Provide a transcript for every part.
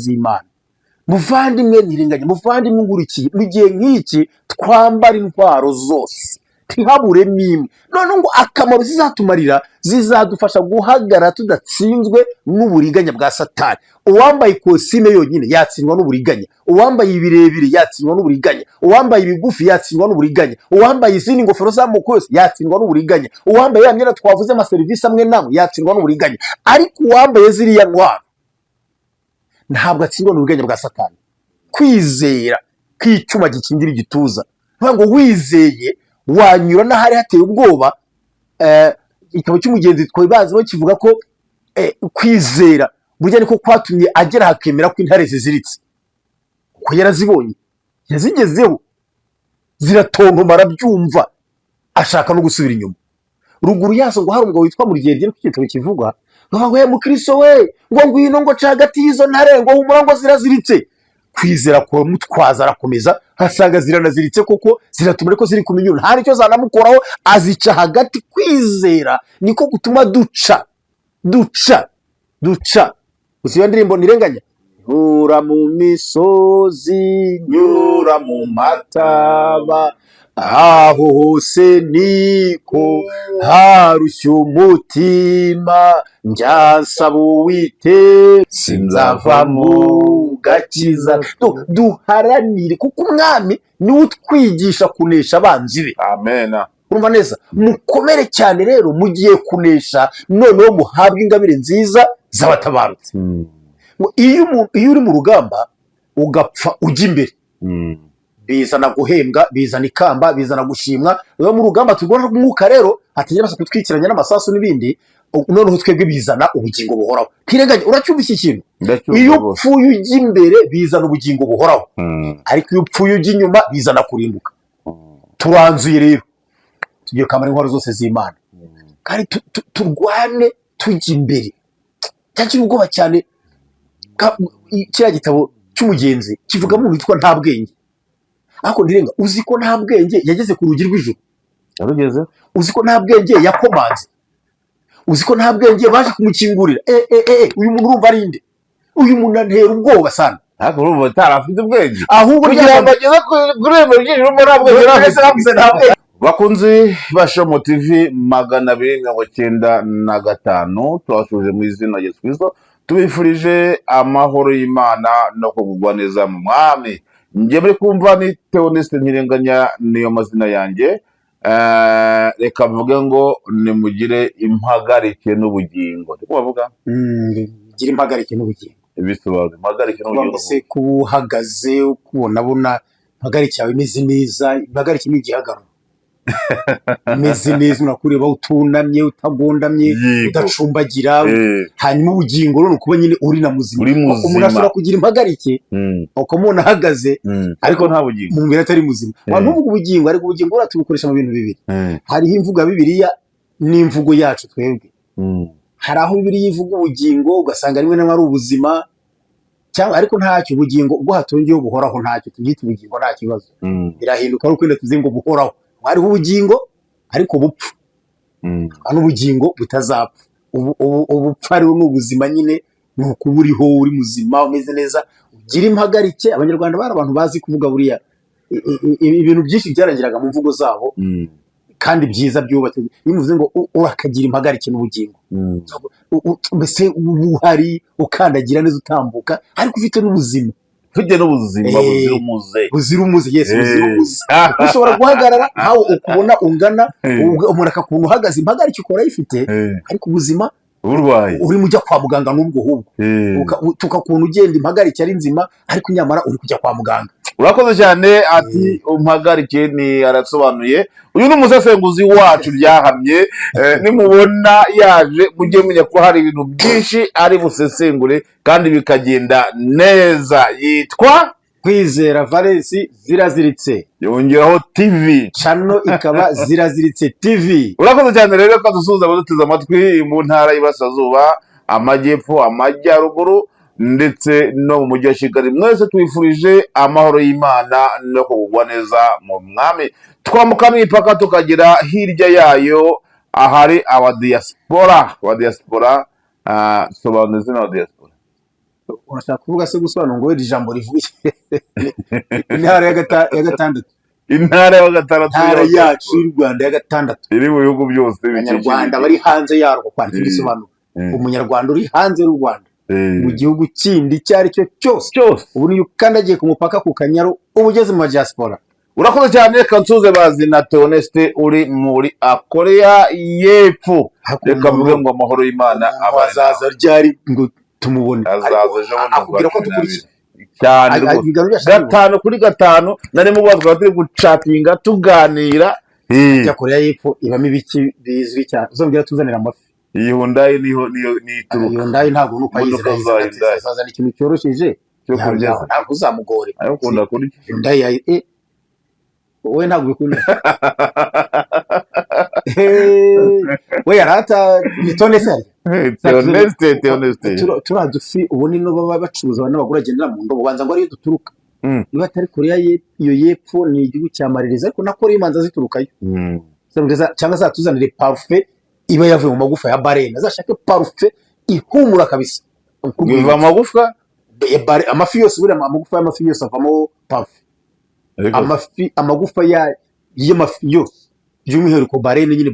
z'Imana. Muvandimwe ntirenganya, muvandimwe ungurikiye, mu gihe nk'iki twambara intwaro zose, ntihabure n'imwe. Noneho ngo akamaro zizatumarira, zizadufasha guhagarara tudatsinzwe n'uburiganya bwa Satani. Uwambaye ikosime yonyine yatsindwa n'uburiganya, uwambaye ibirebire yatsindwa n'uburiganya, uwambaye ibigufi yatsindwa n'uburiganya, uwambaye izindi ngofero z'amoko yose yatsindwa n'uburiganya, uwambaye ya myenda twavuze, amaserivisi amwe n'amwe, yatsindwa n'uburiganya. Ariko uwambaye ziriya ntwaro ntabwo atsindwa n'uburiganya bwa Satani. Kwizera k'icyuma gikingira igituza, kuvuga ngo wizeye wanyura n'ahari hateye ubwoba. Igitabo cy'Umugenzi twabaziho kivuga ko kwizera burya niko kwatumye agera hakemera ko intare ziziritse, kuko yarazibonye, yazigezeho ziratontoma, arabyumva, ashaka no gusubira inyuma. Ruguru yazo ngo hari umugabo witwa Muryerye, niko igitabo kivuga, ngo ngo mukristo we, ngo ngwino, ngo ca hagati y'izo ntare, ngo humura, ngo ziraziritse. Kwizera kuramutwaza, arakomeza, asanga ziranaziritse koko, ziratuma ariko ziri ku minyuro, nta nicyo zanamukoraho, azica hagati. Kwizera niko gutuma duca, duca, duca. Gusa iyo ndirimbo ntirenganya: nyura mu misozi, nyura mu mataba, aho hose niko harushya umutima, njya nsaba Uwiteka sinzava mu gakiza. Duharanire, kuko Umwami niwe utwigisha kunesha abanzi be. Amen. Urumva neza? Mukomere cyane rero, mugiye kunesha, noneho muhabwe ingabire nziza z'abatabarutse. Ngo iyo uri mu rugamba ugapfa ujya imbere, bizana guhembwa, bizana ikamba, bizana gushimwa. Iyo mu rugamba turwana rw'umwuka rero hatagira basa kutwikiranya n'amasasu n'ibindi, noneho twebwe bizana ubugingo buhoraho. Ntirenganya, uracyumva iki kintu? Ndacyumva Iyo rwose. upfuye ujya imbere bizana ubugingo buhoraho, ariko iyo upfuye ujya inyuma bizana kurimbuka. Turanzuye rero, tugiye kwambara intwaro zose z'Imana kandi turwane tujya imbere. Cyagira ubwoba cyane. Kiriya gitabo cy'Umugenzi kivugamo umuntu witwa Nta Bwenge. Ariko ntirenga, uzi ko Nta Bwenge yageze ku rugi rw'ijuru? Yarugeze. Uzi ko Nta Bwenge yakomanze? Uzi ko Nta Bwenge baje kumukingurira? Uyu muntu urumva ari nde? Uyu muntu antera ubwoba sana. Ariko urumva atarafite ubwenge Ahubwo kugira ngo ageze kuri irembo ry'ijuru, nta bwenge yari afite. Yaravuze Nta Bwenge. Bakunzi ba Shomo TV 295, tubashuje mu izina rya Yesu Kristo, tubifurije amahoro y'Imana no kugubwa neza mu Mwami. Njye muri kumva ni Theoneste Ntirenganya, niyo mazina yanjye. Reka mvuge ngo nimugire impagarike n'ubugingo, niko bavuga. Gira impagarike n'ubugingo. Ibisobanuro impagarike Kuvuga ngo n'ubugingo. Se kuba uhagaze ukubona abona impagarike yawe imeze neza, impagarike ni igihagararo imeze neza, unakureba utunamye, utagondamye, udacumbagira. Hanyuma ubugingo rero ni ukuba nyine uri na muzima. Uri muzima. Umuntu ashobora kugira impagarike, ukamubona ahagaze, ariko nta bugingo. Mu mubiri atari muzima. Abantu uvuga ubugingo, ariko ubugingo buriya tubukoresha mu bintu bibiri. Hariho imvugo ya Bibiliya n'imvugo yacu twebwe. Hari aho Bibiliya ivuga ubugingo, ugasanga rimwe na rimwe ari ubuzima cyangwa, ariko ntacyo, ubugingo ubwo hatongeyeho buhoraho ntacyo tubyita ubugingo, nta kibazo. Birahinduka ari uko wenda tuzi ngo buhoraho. Hariho ubugingo ariko bupfa, hari n'ubugingo butazapfa. Ubupfa rero ni ubuzima nyine, ni ukuba uriho, uri muzima, umeze neza, ugira impagarike. Abanyarwanda bari abantu bazi kuvuga buriya. Ibintu byinshi byarangiraga mu mvugo zabo kandi byiza byubatse. Iyo muvuze ngo urakagira impagarike n'ubugingo, mbese uba uhari, ukandagira neza, utambuka, ariko ufite n'ubuzima. Ufite n'ubuzima buzira umuze. Buzira umuze, yes, buzira umuze. Ushobora guhagarara nkawe ukubona ungana, umuntu akakubona uhagaze, impagarike ukora ayifite, ariko ubuzima Urwaye. Urimo ujya kwa muganga n'ubwo ahubwo tukakubona ugenda, impagarike ari nzima, ariko nyamara uri kujya kwa muganga. Urakoze cyane. Ati umpagarike ni arasobanuye. Uyu ni umusesenguzi wacu byahamye. Nimubona yaje mujye mumenya ko hari ibintu byinshi ari busesengure kandi bikagenda neza. Yitwa Kwizera Valensi Ziraziritse. Yongeraho TV. Channel ikaba Ziraziritse TV. Urakoze cyane rero. Ko dusuhuza abaduteze amatwi mu ntara y'Iburasirazuba, Amajyepfo, Amajyaruguru ndetse no mu mujyi wa Kigali, mwese twifurije amahoro y'Imana no kugubwa neza mu Mwami. Twambuka n'imipaka tukagera hirya yayo ahari abadiyasipora. Abadiyasipora, sobanura izina abadiyasipora. Urashaka kuvuga se gusobanura ngo iri jambo rivuye intara ya gatandatu? Intara ya gatandatu Intara y'abadiaspora. yacu y'u Rwanda ya gatandatu. Iri mu bihugu byose bikikije. Abanyarwanda bari hanze yarwo, kwandika ibisobanuro. Umunyarwanda uri hanze y'u Rwanda, mu gihugu kindi icyo ari cyo cyose, cyose. Ubu niyo ukandagiye ku mupaka ku Kanyaru, uba ugeze mu diaspora. Urakoze cyane. Reka nsuze bazi na Theoneste uri muri Korea y'Epfo. Reka mvuge ngo amahoro y'Imana abane nawe. Azaza ryari ngo tumubone? Azaza Ariko ejo bundi akubwira ko mu kwa cumi dukurikiye. n'abiri. Cyane rwose. Ibiganiro byacu arabibona. 5 kuri 5, na nimugoroba twaba turi gucatinga, tuganira. Ajya Korea y'Epfo ibamo ibiki bizwi cyane? Uzongera tuzanira amafi. Iyi Hyundai niho niyo ituruka. Iyo ndayi ntabwo nuko Imodoka ayizi. za Hyundai. Azazana ikintu cyoroshyeje Cyo kurya. Ntabwo uzamugore. Ayo ukunda kurya. Hyundai ya wowe ntabwo ubikunda. We yarata ni tone se harya? Theoneste, Theoneste. Turiya dufi ubu nino baba bacuruza, abantu n'abagore bagendera mu ndobo, banza ngo ariyo duturuka. Niba atari Korea iyo y'Epfo, ni igihugu cya Marereza, ariko na Korea imanza ziturukayo. Cyangwa azatuzanire parufe iba yavuye mu magufa ya baleine, azashake parufe ihumura kabisa. Biva amagufwa? Ya amafi yose buriya, amagufa y'amafi yose avamo parufe. Ariko Amafi, amagufa y'amafi yose, by'umwihariko baleine nyine.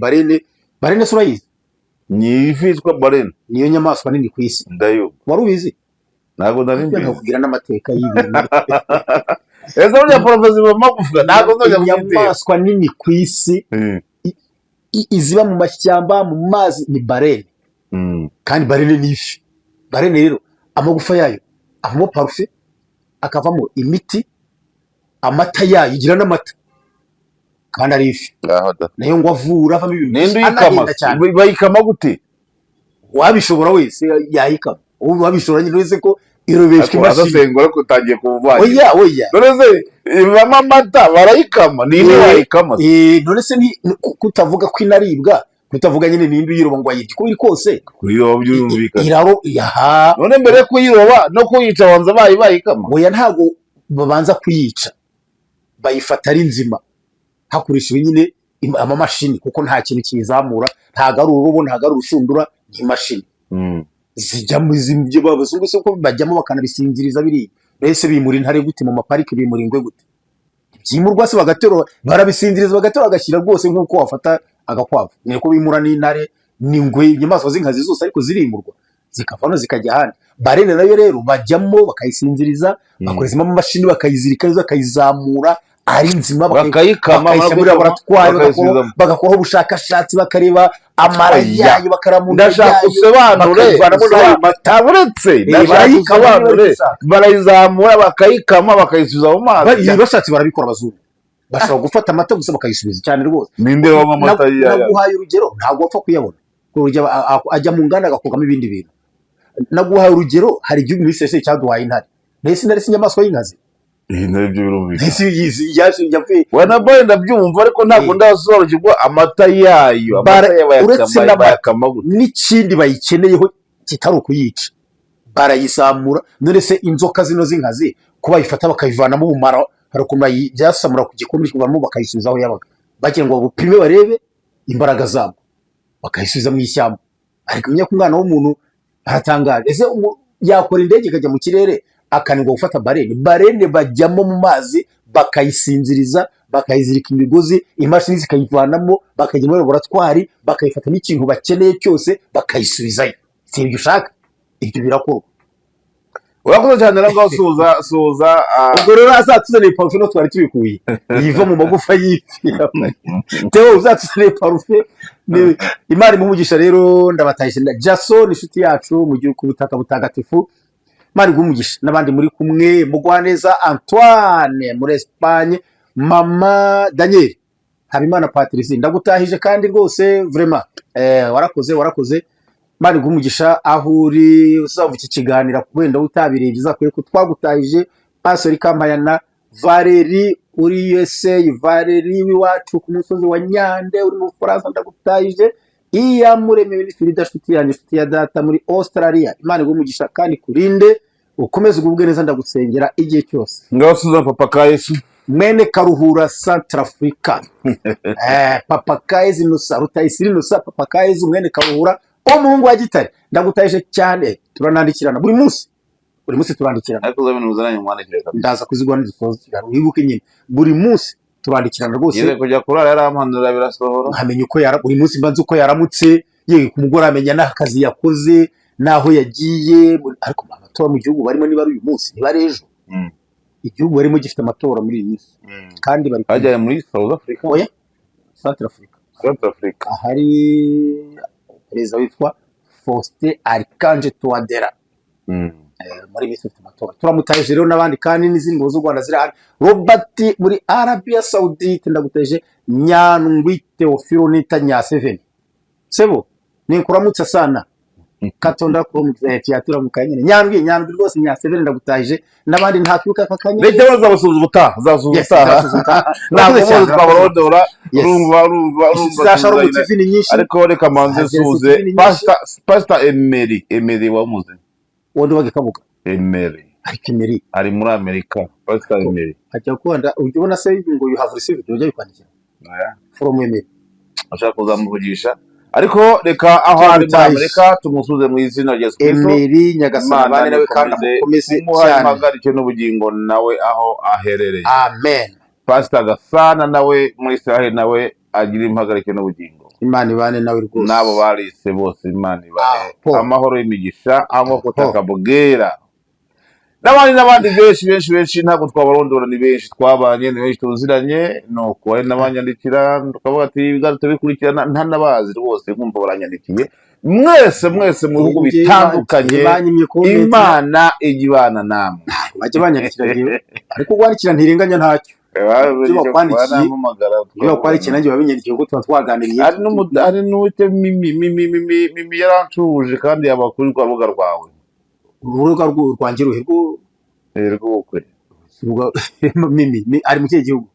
Baleine se urayizi? Ni ifi yitwa baleine. Niyo nyamaswa nini ku isi. Ndayumva. Wari ubizi? Ntabwo nari mbizi. Nkakubwira n'amateka y'ibintu. Ese burya parufe ziva mu magufwa? Ntabwo nzajya kuzitera. Inyamaswa nini ku isi iziba mu mashyamba, mu mazi, ni baleine. Kandi baleine ni ifi. Baleine rero amagufa yayo avamo parufe, akavamo imiti, amata yayo, igira n'amata kandi ari ifi. Ngaho da. Nayo ngo avura, avamo ibintu Ninde byinshi, uyikama? anahenda cyane. Bayikama gute? Wabishobora wese yayikama. Ubu wabishobora nyine wese ko irobeshwa Ariko imashini. Arasengura ariko utangiye kuvangira. Oya, oya. None se ivamo amata, barayikama, ninde wayikama se? None se kutavuga ko inaribwa, kutavuga nyine ninde uyiroba ngo ayirye, uko biri kose. Kuyiroba byumvikana. Iraro yaha. None mbere yo kuyiroba no kuyica banza bayikama? Oya, ntabwo babanza kuyica, bayifata ari nzima hakoreshejwe nyine amamashini, kuko nta kintu kiyizamura, ntabwo ari ururobo, ntabwo ari urushundura, ni imashini. Zijya mu ibyo abazungu se ko bajyamo bakanabisinziriza biriya? Mbese bimura intare gute mu mapariki? Bimura ingwe gute? Byimurwa se bagaterura, barabisinziriza, bagaterura, bagashyira rwose nk'uko wafata agakwavu. Niko bimura n'intare n'ingwe, inyamaswa z'inkazi zose, ariko zirimurwa zikava hano zikajya ahandi. Baleine nayo rero bajyamo bakayisinziriza, bakorezamo amamashini, bakayizirika neza, bakayizamura ari nzima, Bakayikama, bakayishyira muri laboratwari, bakayisubizamo. bagakoraho ubushakashatsi, bakareba amara Oya. yayo, bakareba mu nda Ndashaka yayo, usobanure. bakayivanamo n'ayo mata. Uretse, ndashaka Barayikama niba usobanure. babishaka. Barayizamura, bakayikama, bakayisubiza mu mazi? Bashatse barabikora abazungu, bashobora gufata amata gusa bakayisubiza, cyane rwose. Ninde wanywa amata yayo? Naguhaye urugero, ntabwo wapfa kuyabona. Urugero, ajya mu nganda agakurwamo ibindi bintu. Naguhaye urugero, hari igihugu muri sese cyaduhaye intare. Mbese intare si inyamaswa y'inkazi? Iyi nabyo birumvikana. Mbese yaje yavuye We na boye ndabyumva, ariko ntabwo ndasobanukirwa amata yayo, amata yayo Uretse bayakama n'amata. Bayakama gute? N'ikindi bayikeneyeho kitari ukuyica, barayizamura. None se inzoka zino z'inkazi ko bayifata bakayivanamo ubumara, hari ukuntu bayibyasamura ku gikombe kivamo, bakayisubiza aho yabaga, bagira ngo bapime barebe imbaraga zabwo, bakayisubiza mu ishyamba. Ariko menya ko umwana w'umuntu aratangaje. Ese yakora indege ikajya mu kirere, akananirwa gufata baleine? Baleine bajyamo mu mazi, bakayisinziriza, bakayizirika imigozi, imashini zikayivanamo, bakajya muri laboratwari, bakayifatamo ikintu bakeneye cyose, bakayisubizayo. Si ibyo ushaka? Ibyo birakorwa. Urakoze cyane rero, ngaho suhuza, suhuza. Ubwo rero azatuzaniye parufe, no twari tubikuye yiva mu magufa y'ifi. Teo, uzatuzaniye parufe. Imana imuha. Rero ndabatashye na Jason, inshuti yacu mu gihugu ku butaka butagatifu. Imana iguhe umugisha n'abandi muri kumwe, Mugwaneza Antoine muri Espagne, mama Daniel Habimana Patrice, ndagutahije kandi rwose vraiment, warakoze, warakoze. Imana iguhe umugisha aho uri. Uzumva iki kiganiro wenda utabirebye, uzakwiye ko twagutahije. Pastor Kampayana Valeri uri USA, Valeri w'iwacu ku musozi wa Nyande uri mu Bufaransa, ndagutahije. Iyamuremye Winifrida, nshuti yanjye, inshuti ya data muri Australia, Imana iguhe umugisha kandi kurinde, ukomeze ugubwe neza, ndagusengera igihe cyose. Ngaho suhuza papa ka Yesu. Mwene Karuhura, Centrafrica, papa Kaezi Nusa Rutayisire Nusa, papa Kaezi mwene Karuhura, umuhungu wa Gitare, ndagutahije cyane, turanandikirana buri munsi. Buri munsi turandikirana. Ariko uzabintu nanjye mwandikire kabisa. Ndaza kuziguha nidusoza ikiganiro. Wibuke nyine, buri munsi turandikirana rwose. Yeze kujya kurara yarampanura birasohora. Nkamenya uko yara, buri munsi mba nzi uko yaramutse, yewe ku mugoroba amenya n'akazi yakoze n'aho yagiye. Ariko amatora mu gihugu barimo, niba ari uyu munsi, niba ari ejo, igihugu barimo gifite amatora muri iyi minsi kandi bari Bajyanye muri South Africa? Oya, Central Africa. South Africa. Ahari perezida witwa Faustin Archange Touadera. Muri iyi minsi bafite amatora. Turamutaje rero n'abandi kandi n'izindi ngabo z'u Rwanda zirahari. Robert muri Arabia Saudite, ndaguteje. Nyandwi Theophilo nita Nyaseveni sebo, ninkuramutsa sana, Katonda turamuka nyine. Nyandwi, Nyandwi rwose, Nyaseveni, ndagutahije n'abandi ntakwibuka aka kanya. Leta bazabasuhuza ubutaha, uzabasuhuza Yes, ubutaha. nzabasuhuza ubutaha. Ntabwo Urakoze cyane, muzi twabarondora. Yes. Urumva, urumva. Za Shalom tuzanye. TV ni nyinshi. Ariko reka manze Za Genesis suze TV ni nyinshi. Pastor Emery, Emery wamuze? Wundi wagikabuga. Emery. Ariko Emery ari muri Amerika, Pastor Emery. Ajya kubanda, ujya ubona se ngo "You have received", ujya bikwandikira Oya. from Emery. Ashaka kuzamuvugisha, ariko reka aho ari muri Turamutaye. Amerika tumusuze mu izina rya Yesu Kristo. Emery, Nyagasani Imana abane nawe kandi ikomeze amukomeze kumuha cyane. impagarike n'ubugingo nawe aho aherereye. Amen. Pastor Gasana nawe muri Israel, nawe agira impagarike n'ubugingo. Imana ibane nawe rwose. N'abo barise bose, Imana ibahe Aho. amahoro y'imigisha aho kutaka Aho. bwera, n'abandi n'abandi benshi benshi benshi, ntabwo twabarondora, ni benshi twabanye, ni benshi tuziranye. Nuko hari n'abanyandikira tukavuga ati ibiganiro tubikurikirana, ntanabazi rwose, nkumva baranyandikiye. Mwese mwese mu bihugu Njye bitandukanye, banyimye comment. Imana ijya ibana namwe. Bajya banyandikira njyewe, ariko kwandikira ntirenganya ntacyo. Ibyo bakwandikiye, Barampamagara. iyo bakwandikiye nanjye babinyandikiye kuko tuba twaganiriye. Hari n'uwite Mimi, Mimi, Mimi, Mimi yaranshuje kandi yaba kuri rwa rubuga rwawe. Urubuga rwanjye ruhe rwo? Rw'ubukwe. Mimi ari mu kihe gihugu?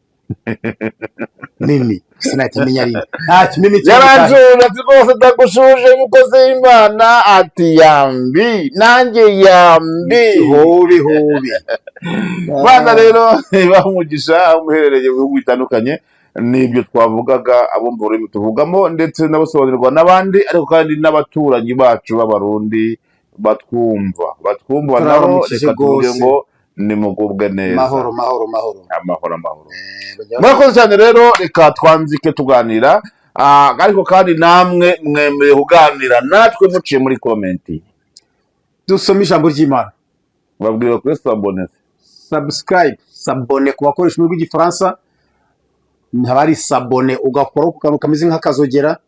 Mimi sinahita menya ari ntacyo. Mimi Yaranshuje ati rwose ndagushuje mukozi w'Imana, ati yambi, nanjye yambi. Hobe hobe. Bana rero baha umugisha aho muherereye mu bihugu bitandukanye. Nibyo twavugaga, abumva ururimi tuvugamo ndetse n'abasobanurirwa n'abandi, ariko kandi n'abaturanyi bacu b'Abarundi batwumva nabo, Turabaramukije reka tuvuge rwose. ngo nimugubwe neza. Mahoro, mahoro, mahoro. Amahoro, amahoro. Murakoze cyane rero, reka twanzike tuganira. Ariko kandi namwe mwemerewe kuganira natwe muciye muri comment. Dusome ijambo ry'Imana. Babwira kuri s'abonner. Subscribe, s'abonner ku bakoresha ururimi rw'Igifaransa, haba hari s'abonner, ugakora ku kantu kameze nk'akazogera.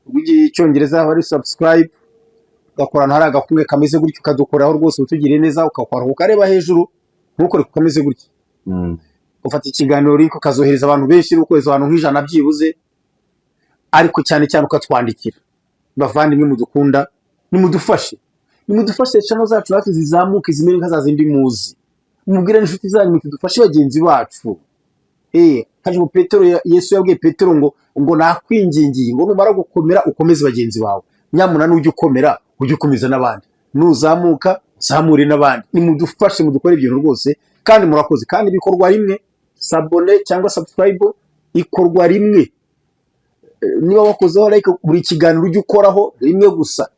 Rw'Icyongereza haba hari subscribe, ugakora hari agakumwe kameze gutyo, ukadukoraho rwose utugiriye neza, ugakora ukareba hejuru, ntukore ku kameze gutya. Ufata ikiganiro link ukazohereza abantu benshi, ukohereza abantu nk'ijana byibuze, ariko cyane cyane ukatwandikira. Bavandimwe mudukunda, nimudufashe, nimudufashe channel zacu hafi zizamuke, zimere nka za zindi muzi. Mubwire n'inshuti zanyu muti dufashe bagenzi bacu. Haje ngo Petero, Yesu yabwiye Petero ngo nakwingingiye ngo numara gukomera ukomeze bagenzi bawe. Nyamuna nujya ukomera ujye ukomeza n'abandi, nuzamuka uzamure n'abandi. Nimudufashe mudukore ibintu rwose kandi murakoze. Kandi bikorwa rimwe, s'abonner cyangwa subscribe ikorwa rimwe. Niba wakozeho like, buri kiganiro ujye ukoraho rimwe gusa.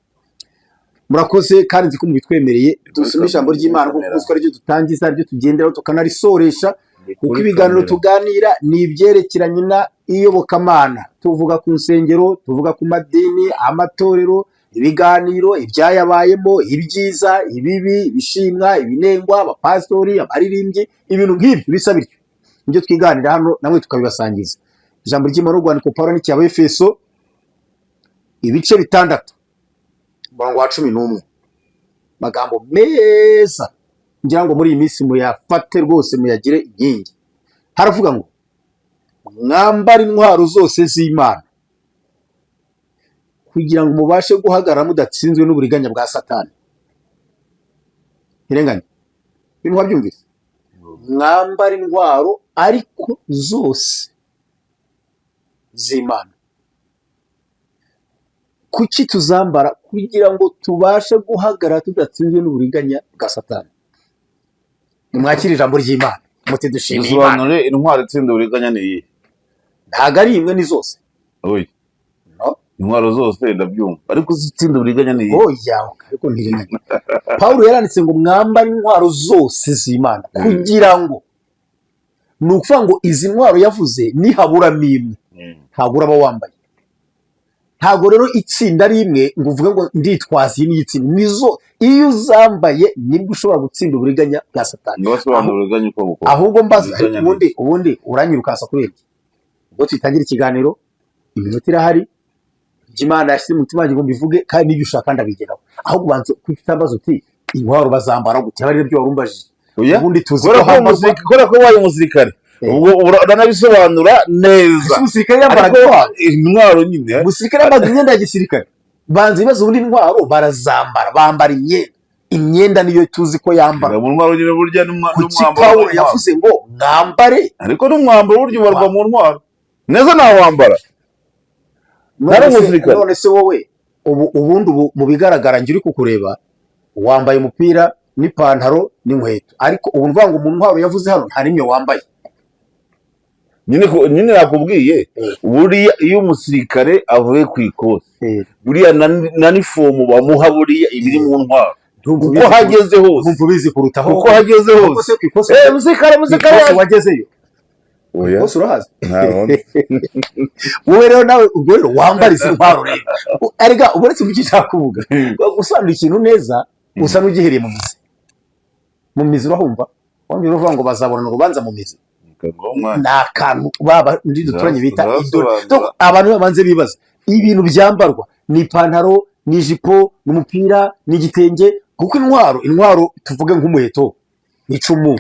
Murakoze kandi nzi ko mubitwemereye. Dusome ijambo ry'Imana kuko uzi ko ariryo dutangiza, ariryo tugenderaho, tukanarisoresha, kuko ibiganiro tuganira ni ibyerekeranye na iyobokamana. Tuvuga ku nsengero, tuvuga ku madini, amatorero, ibiganiro ibyayabayemo, ibyiza, ibibi, ibishimwa, ibinengwa, abapasitori, abaririmbyi, ibintu nk'ibyo bisa bityo, nibyo twiganira hano namwe tukabibasangiza. Ijambo ry'Imana, urwandiko Pawulo yandikiye Abefeso, ibice 6, umurongo wa 11, amagambo meza ngira ngo muri iyi minsi muyafate rwose, muyagire inkingi. Haravuga ngo mwambare intwaro zose z'Imana kugira ngo mubashe guhagarara mudatsinzwe n'uburiganya bwa Satani. Ntirenganya ibintu wabyumvise. Mwambare intwaro ariko zose z'Imana. Kuki tuzambara? Kugira ngo tubashe guhagarara tudatsinzwe n'uburiganya bwa Satani. Nimwakire ijambo ry'Imana muti dushimiye Imana. Dusobanure, intwaro itsinda uburiganya ni iyihe? Ntabwo ari imwe, ni zose. Oya. No. Intwaro zose ndabyumva, ariko uzitsinda uburiganya ni iyihe? Oya, ariko ntirenganya. Pawulo yaranditse ngo mwambare intwaro zose z'Imana, kugira ngo, ni ukuvuga ngo izi ntwaro yavuze nihaburamo imwe, ntabwo uraba wambaye. Ntabwo rero itsinda ari imwe ngo uvuge ngo nditwaza iyi n'iyi tsinda. Nizo, iyo uzambaye nibwo ushobora gutsinda uburiganya bwa Satani. Ntibasobanura uburiganya uko bukora. Ahubwo mbaza, Uburiganya ni ubundi uranyirukansa kubera iki? Ubwo tutangira ikiganiro, iminota irahari. Ibyo Imana yashyize mu mutima wanjye ngo mbivuge, kandi n'ibyo ushaka ndabigeraho. Ahubwo ubanza kuko utambaza uti intwaro bazambara gute, aba ari byo wari umbajije. Oya. Ubundi tuzi kubera ko ko hambarwa kubera ko wabaye umusirikare, ubwo uranabisobanura neza. Ese umusirikare yambaraga Ariko intwaro? Intwaro nyine. Umusirikare yambaraga imyenda ya gisirikare. Banza ibibazo, ubundi intwaro barazambara, bambara imyenda. Imyenda niyo tuzi ko yambara. Mu ntwaro nyine burya Kuki n'umwambaro Pawulo w'intwaro. yavuze ngo mwambare? Ariko n'umwambaro burya ubarwa mu ntwaro neza, nawambara. None Nari se umusirikare. None se wowe ubu, ubundi ubu mu bigaragara njye uri kukureba, wambaye umupira n'ipantaro n'inkweto, ariko ubu mvuga ngo mu ntwaro yavuze hano nta n'imwe wambaye. Nyine nyine nakubwiye, buriya iyo umusirikare avuye ku ikosi, buriya na nifomu bamuha buriya iba iri mu ntwaro Ndumva uko ubizi hageze hose. Ndumva ubizi kurutaho. Uko hageze Kuko hose. se ku ikosi Eh, musirikare, ku musirikare. ikosi wagezeyo? Oya. Ikosi urahazi? Ntabwo. Wowe rero nawe ubwo rero wambara izi ntwaro rero. Erega uretse mu cyo ushaka kuvuga, usobanura ikintu neza usa n'ugihereye mu mizi. Mu mizi urahumva? Wumva uvuga ngo bazabonana urubanza mu mizi. Ni akantu baba ndi duturanye bita idore. Uzasobanura. Donc, abantu babanze bibaza ibintu byambarwa: ni ipantaro, ni ijipo, ni umupira, ni igitenge? Kuko intwaro tuvuge nk'umuheto, icumu,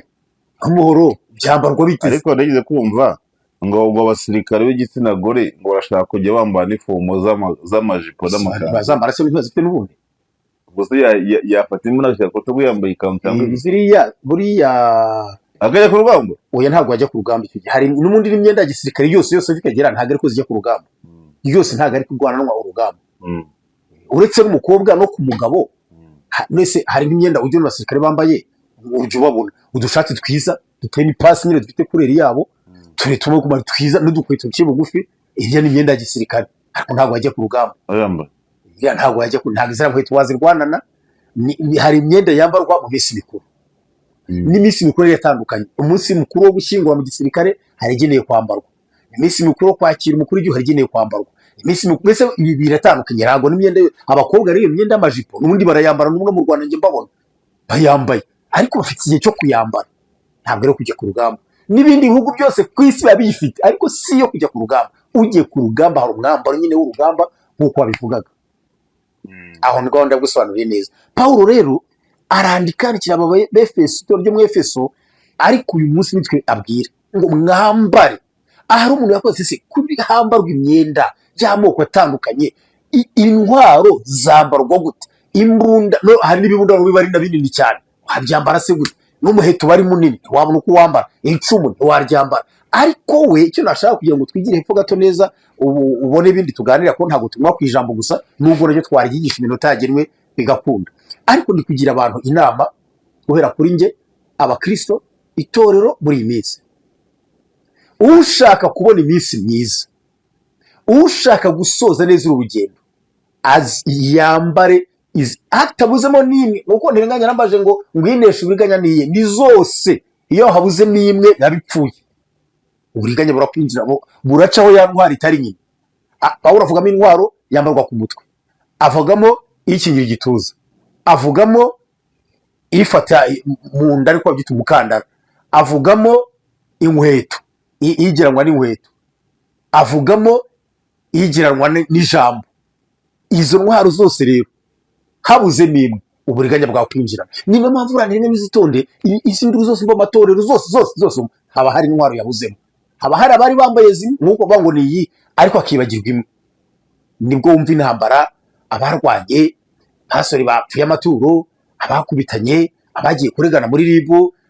nk'umuhoro, byambarwa biteze? Ariko nigeze kumva ngo abasirikare b'igitsina gore ngo barashaka kujya bambara nifomo z'amajipo n'amakanzu. Bazambara se ntibazifite n'ubundi? Ubwo se yafata imbunda agashyira ku rutugu yambaye ikanzu cyangwa Ziriya buriya akajya ku rugamba? Oya, ntabwo wajya ku rugamba icyo gihe. Hari n'ubundi n'imyenda ya gisirikare yose yose bikagera, ntabwo ariko zijya ku rugamba yose, ntabwo ari kurwananwa urugamba. Uretse n'umukobwa, no ku mugabo. Mbese hari nk'imyenda ujya mu basirikare bambaye, ujya ubabona udushati twiza duteye n'ipasi nyine dufite couleur yabo, turetumwe kumara twiza n'udukweto duciye bugufi. Iriya ni imyenda ya gisirikare, ariko ntabwo wajya ku rugamba. Ayambaye. Iriya ntabwo wajya ku, ntabwo iziriya nkweto wazirwanana. Hari imyenda yambarwa mu minsi mikuru, n'iminsi mikuru yari itandukanye. Umunsi mukuru wo gushyingura mu gisirikare hari igenewe kwambarwa, iminsi mikuru yo kwakira umukuru w'igihugu hari igenewe kwambarwa, iminsi mikuru, mbese ibi biratandukanye. Ntabwo n'imyenda abakobwa rero, iyo myenda y'amajipo n'ubundi barayambara n'ubu no mu Rwanda njye mbabona bayambaye, ariko bafite igihe cyo kuyambara, ntabwo ari kujya ku rugamba. N'ibindi bihugu byose ku isi biba biyifite, ariko si iyo kujya ku rugamba. Ugiye ku rugamba hari umwambaro nyine w'urugamba nk'uko wabivugaga. Aho ni gahunda yagusobanuriye neza. Pawulo rero arandika, yandikira aba Befeso, itorero ryo mu Efeso, ariko uyu munsi nitwe abwira ngo mwambare. Ahari umuntu yakoze se kuri hambarwa imyenda y'amoko atandukanye, intwaro zambarwa gute? Imbunda no, hari n'ibibunda biba ari na binini cyane, wabyambara se gute? N'umuheto uba ari munini, ntiwabona uko wambara icumu, ntiwaryambara. Ariko we icyo nashaka kugira ngo twigire hepfo gato neza, ubu ubone ibindi tuganira, ko ntabwo tunywa ku ijambo gusa, nubwo naryo twaryigisha iminota yagenwe bigakunda. Ariko ndi kugira abantu inama, guhera kuri njye, abakristo, itorero muri iyi minsi: ushaka kubona iminsi myiza, ushaka gusoza neza uru rugendo, yambare izi hatabuzemo n'imwe. Nuko ntirenganya nambaje ngo ngwineshe uburiganya niye, ni zose. Iyo habuzemo imwe biba bipfuye, uburiganya burakwinjira, buracaho ya ntwaro itari nyine. Pawulo avugamo intwaro yambarwa ku mutwe, avugamo ikingira igituza, avugamo ifata mu nda ariko babyita umukandara, avugamo inkweto, igiranwa n'inkweto, avugamo igiranwa n'ijambo. Izo ntwaro zose rero habuzemo imwe, uburiganya bwakwinjira. Niyo mpamvu uriya rimwe izitonde izi nduru zose mu matorero zose zose zose haba hari intwaro yabuzemo, haba hari abari bambaye zimwe nk'uko bavuga ngo ni iyi, ariko akibagirwa imwe. Nibwo wumva intambara, abarwanye, pasori bapfuye amaturo, abakubitanye, abagiye kuregana muri RIB,